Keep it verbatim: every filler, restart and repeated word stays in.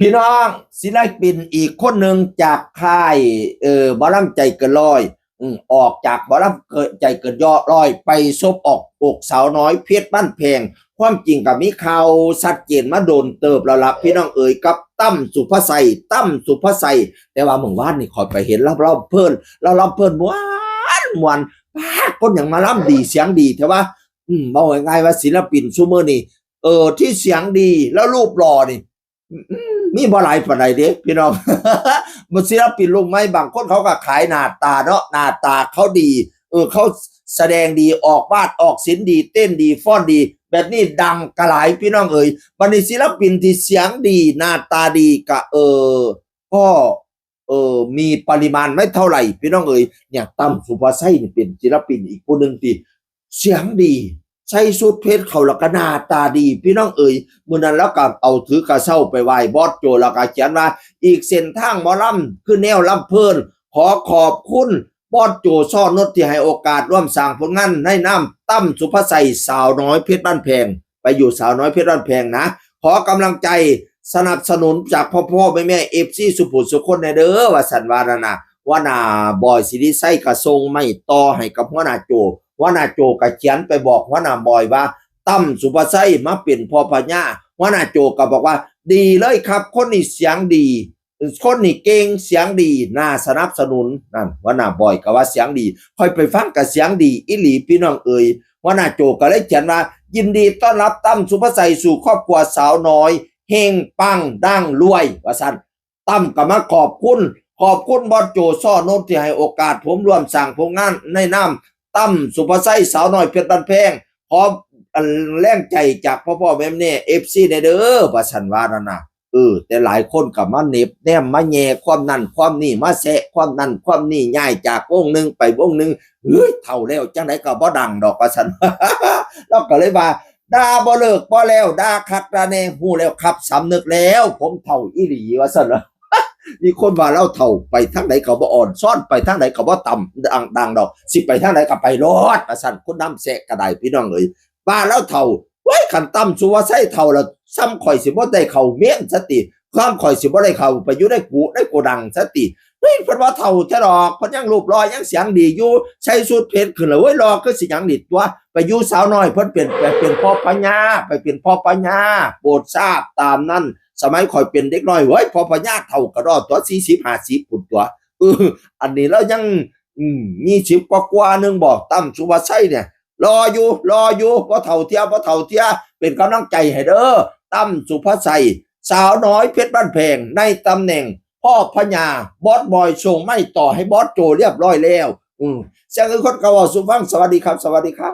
พี่น้อง ศิลปินอีกคนหนึ่งจากค่าย เอ่อ หมอลำใจเกินร้อย อืม ออกจากหมอลำเกิน ใจเกินร้อย ไปซบอกอกสาวน้อยเพชรบ้านแพง ความจริงก็มีข่าวชัดเจนมาโดนเติบแล้วล่ะ พี่น้องเอ๋ย กับตั้มสุภาชัย ตั้มสุภาชัย แต่ว่าเมื่อวานนี่ข้อยไปเห็นลาวลำเพลิน ลาวลำเพลินม่วนม่วน ป๊าด คนหยังมาลำดีเสียงดี แต่ว่า อืม เว้าง่ายๆว่าศิลปินซุมื้อนี่ เออ ที่เสียงดีแล้วรูปหล่อนี่ อืม มีบ่หลายปานใดเด้พี่น้อง มันศิลปินรุ่นใหม่บางคนเขาก็ขายหน้าตาเนาะ หน้าตาเขาดี เออ เขาแสดงดี ออกวาดออกศิลป์ดี เต้นดี ฟ้อนดี แบบนี้ดังกะหลายพี่น้องเอ๋ย บัดนี้ศิลปินที่เสียงดี หน้าตาดีก็ เออ ก็ เออ มีปริมาณไม่เท่าไหร่พี่น้องเอ๋ย เนี่ย ตั้มสุภาชัยนี่เป็นศิลปินอีกผู้หนึ่งที่เสียงดี ใส่ชุดเพชรเขาแล้วก็หน้าตาดีพี่น้องเอ๋ย มื้อนั้นลาวก็เอาถือกระเซ้าไปไหว้บอสโจ แล้วก็เขียนว่า อีกเส้นทางหมอลำคือแนวลำเพลิน ขอขอบคุณบอสโจ ซ้อ นด ที่ให้โอกาสร่วมสร้างผลงานในนามตั้มสุภาชัย สาวน้อยเพชรบ้านแพง ไปอยู่สาวน้อยเพชรบ้านแพงนะ ขอกำลังใจสนับสนุนจากพ่อๆแม่ๆ เอฟซี สุผู้สุคนแน่เด้อ ว่าซั่นว่านั่นน่ะ หัวหน้าบอย ศิริชัยก็ส่งไม้ต่อให้กับหัวหน้าโจ หัวหน้าโจก็เขียนไปบอกหัวหน้าบอยว่า ตั้มสุภาชัยมาเป็นพ่อพญา หัวหน้าโจก็บอกว่า ดีเลยครับ คนนี้เสียงดี คนนี้เก่ง เสียงดี น่าสนับสนุน นั่น หัวหน้าบอยก็ว่าเสียงดี ข้อยไปฟังก็เสียงดีอีหลีพี่น้องเอ๋ย หัวหน้าโจก็เลยเขียนว่า ยินดีต้อนรับตั้มสุภาชัยสู่ครอบครัวสาวน้อย เฮงปังดังรวย ว่าซั่น ตั้มก็มาขอบคุณ ขอบคุณบอสโจ ซ้อ นด ที่ให้โอกาสผมร่วมสร้างผลงานในนามตั้มสุภาชัย สาวน้อยเพชรบ้านแพง ขออันแรงใจจากพ่อๆแม่ๆ เอฟซี แน่เด้อ ว่าซั่นว่านั่นน่ะ เออ แต่หลายคนก็มาเหน็บแนม มาแย่ความนั่นความนี่ มาแซะความนั่นความนี่ ย้ายจากวงหนึ่งไปวงหนึ่ง เฮ้ย เฒ่าแล้วจั่งใดก็บ่ดังดอก ว่าซั่น ลาวก็เลยว่า ด่าบ่เลิกบ่แล้ว ด่าคักด่าแน่ ฮู้แล้วครับ สำนึกแล้ว ผมเฒ่าอีหลี ว่าซั่น มีคนว่าลาวเฒ่า ไปทางใดก็บ่อ่อนซ้อน ไปทางใดก็บ่ต่ำดัง ดังดอก สิไปทางใดก็ไปโลด ว่าซั่น คนนำแซะก็ได้ พี่น้องเอ๋ย ว่าลาวเฒ่า เว้ย คันตั้มสุภาชัยเฒ่าแล้ว ซ้ำข้อยสิบ่ได้เข้าเมนซะติ ซ้ำข้อยสิบ่ได้เข้าไปอยู่ในกุ ในโกดังซะติ เฮ้ย เพิ่นว่าเฒ่าแท้ดอก เพิ่นยังรูปหล่อ ยังเสียงดีอยู่ ใส่ชุดเพชรขึ้นแล้ว เว้ย หล่อคือสิหยังนี่ตั๊ว ไปอยู่สาวน้อย เพิ่นเป็น ไปเป็นพ่อพญา ไปเป็นพ่อพญา โปรดทราบตามนั้น สมัยข้อยเป็นเด็กน้อย เว้ย พ่อพญาเฒ่ากะด้อตั๊ว สี่สิบ ห้าสิบ พุ้นตั๊ว เออ อันนี้ลาวยัง อืม ยี่สิบกว่าๆ หนึ่งบ่ ตั้มสุภาชัยเนี่ย หล่ออยู่ หล่ออยู่ บ่เฒ่าเทื่อ บ่เฒ่าเทื่อ เป็นกำลังใจให้เด้อ ตั้มสุภาชัย สาวน้อยเพชรบ้านแพง ในตำแหน่งพ่อพญา บอสบอยส่งไม้ต่อให้บอสโจเรียบร้อยแล้ว อืม เสียงคือคนเก่า สู่ฟัง สวัสดีครับ สวัสดีครับ